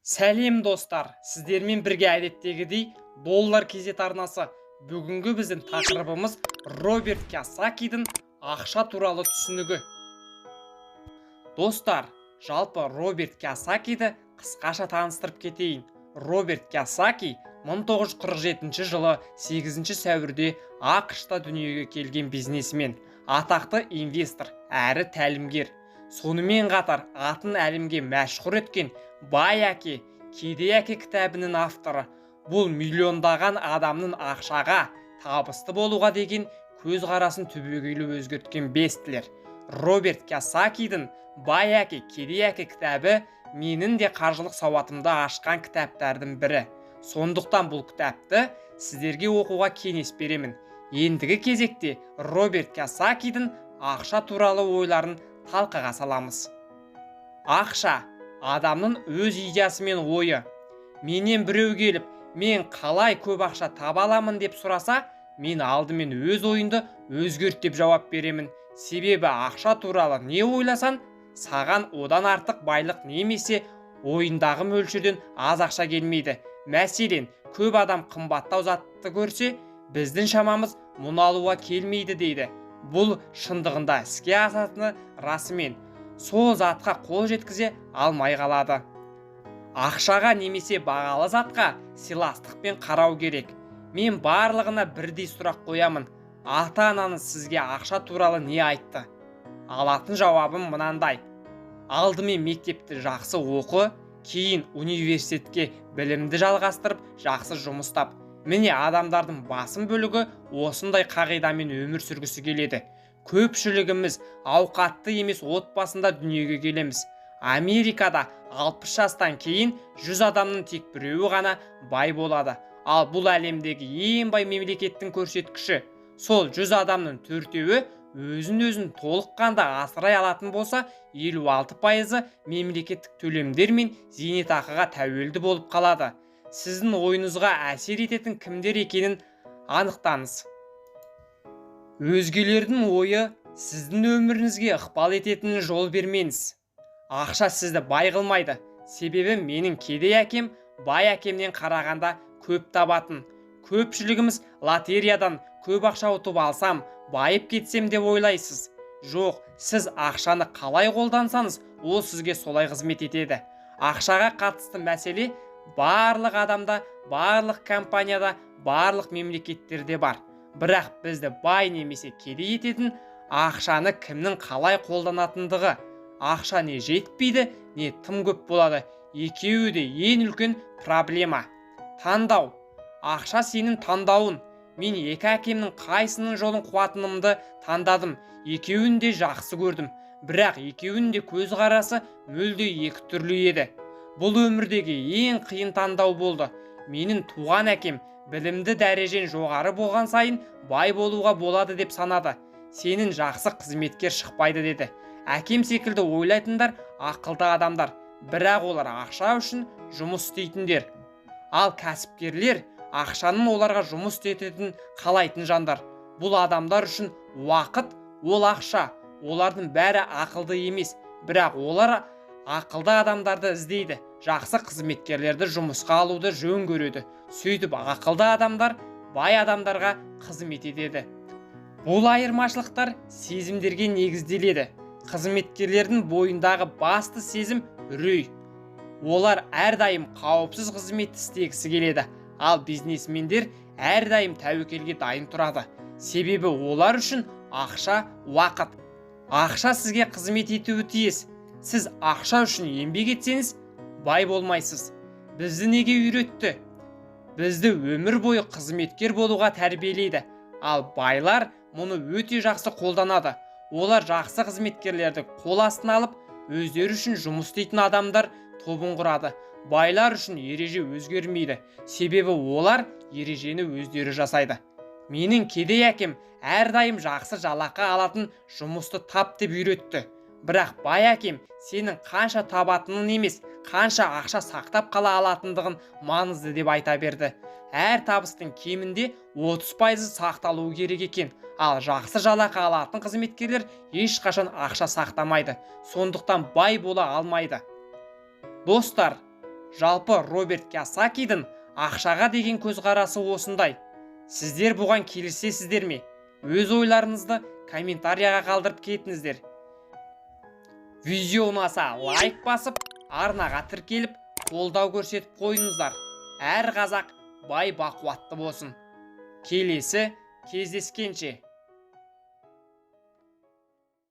Сәлем, достар! Сіздермен бірге әдеттегідей Доллар Kz арнасы. Бүгінгі біздің тақырыбымыз: Роберт Кийосакидің ақша туралы түсінігі. Достар, жалпы Роберт Кийосакиді қысқаша таныстырып кетейін. Роберт Кийосаки 1947 жылы 8 сәуірде АҚШ-та дүниеге келген бизнесмен, атақты инвестор әрі тәлімгер. Сонымен қатар атын әлемге мәшһүр еткен «Бай әке, кедей әке» кітабының авторы. Бұл миллиондаған адамның ақшаға, табысты болуға деген көзқарасын түбегейлі өзгерткен бестселлер. Роберт Кийосакидің «Бай әке, кедей әке» кітабы менің де қаржылық сауатымды ашқан кітаптардың бірі. Сондықтан бұл кітапты сіздерге оқуға кеңес беремін. Ендігі кезекте Роберт Кийосакидің ақша туралы ойларын талқыға саламыз. Ақша – адамның өз идеясы мен ойы. Менен біреу келіп, мен қалай көп ақша таба аламын деп сұраса, мен алдымен өз ойыңды өзгерт деп жауап беремін. Себебі ақша туралы не ойласаң, саған одан артық байлық немесе ойындағы мөлшерден аз ақша келмейді. Мәселен, көп адам қымбаттау затты көрсе, біздің шамамыз мұны алуға келмейді дейді. Бұл шындығында іске асатыны расымен, сол затқа қол жеткізе алмай қалады. Ақшаға немесе бағалы затқа сыйластықпен қарау керек. Мен барлығына бірдей сұрақ қоямын: ата-анаңыз сізге ақша туралы не айтты? Алатын жауабым мынандай: алдымен мектепті жақсы оқы, кейін университетке білімді жалғастырып, жақсы жұмыс тап. Міне, адамдардың басым бөлігі осындай қағидамен өмір сүргісі келеді. Көпшілігіміз ауқатты емес отбасында дүниеге келеміз. Америкада 60 жастан кейін 100 адамның тек біреуі ғана бай болады. Ал бұл әлемдегі ең бай мемлекеттің көрсеткіші. Сол 100 адамның төртеуі өзін өзін толыққанды асырай алатын болса, 56%-ы мемлекеттік төлемдер мен зейнетақыға тәуелді болып қалады. Сіздің ойыңызға әсер ететін кімдер екенін анықтаңыз. Өзгелердің ойы сіздің өміріңізге ықпал ететінін жол бермеңіз. Ақша сізді бай қылмайды. Себебі менің кедей әкем бай әкемнен қарағанда көп табатын. Көпшілігіміз лотереядан көп ақша ұтып алсам, байып кетсем деп ойлайсыз. Жоқ, сіз ақшаны қалай қолдансаңыз, ол сізге солай қызмет етеді. Ақшаға қатысты мәселе барлық адамда, барлық компанияда, барлық мемлекеттерде бар. Бірақ бізді бай немесе кедей ететін – ақшаны кімнің қалай қолданатындығы. Ақша не жетпейді, не тым көп болады. Екеуі де ең үлкен проблема. Таңдау. Ақша – сенің таңдауың. Мен екі әкемнің қайсының жолын қуатынымды таңдадым. Екеуін де жақсы көрдім, бірақ екеуінің де көзқарасы мүлде екі түрлі еді. Бұл өмірдегі ең қиын таңдау болды. Менің туған әкем білімді дәрежең жоғары болған сайын бай болуға болады деп санады. Сенен жақсы қызметкер шықпайды деді. Әкем секілді ойлайтындар ақылды адамдар, бірақ олар ақша үшін жұмыс істейтіндер. Ал кәсіпкерлер – ақшаның оларға жұмыс істететінін қалайтын жандар. Бұл адамдар үшін уақыт – ол ақша. Олардың бәрі ақылды емес, бірақ олар ақылды адамдарды іздейді, жақсы қызметкерлерді жұмысқа алуды жөн көреді. Сөйтіп, ақылды адамдар бай адамдарға қызмет етеді. Бұл айырмашылықтар сезімдерге негізделеді. Қызметкерлердің бойындағы басты сезім – үрей. Олар әрдайым қауіпсіз қызмет істегісі келеді. Ал бизнесмендер әрдайым тәуекелге дайын тұрады, себебі олар үшін ақша – уақыт. Ақша сізге қызмет етуі тиіс. Сіз ақша үшін еңбек етсеңіз, бай болмайсыз. Бізді неге үйретті? Бізді өмір бойы қызметкер болуға тәрбиелейді. Ал байлар мұны өте жақсы қолданады. Олар жақсы қызметкерлерді қол астына алып, өздері үшін жұмыс істейтін адамдар тобын құрады. Байлар үшін ереже өзгермейді, себебі олар ережені өздері жасайды. Менің кедей әкем әрдайым жақсы жалақы алатын жұмысты тап деп үйретті. Бірақ бай әкем сенің қанша табатының емес, қанша ақша сақтап қала алатындығын маңызды деп айта берді. Әр табыстың кемінде 30%-ы сақталуы керек екен. Ал жақсы жалақы алатын қызметкерлер ешқашан ақша сақтамайды, сондықтан бай бола алмайды. Достар, Жалпы, Роберт Кийосакидің ақшаға деген көзқарасы осындай. Сіздер бұған келісесіздер ме? Өз ойларыңызды комментарияға қалдырып кетіңіздер. Видео ұнаса, лайк басып, арнаға тіркеліп, қолдау көрсетіп қойыңыздар. Әр қазақ бай бақуатты болсын. Келесі кездескенше!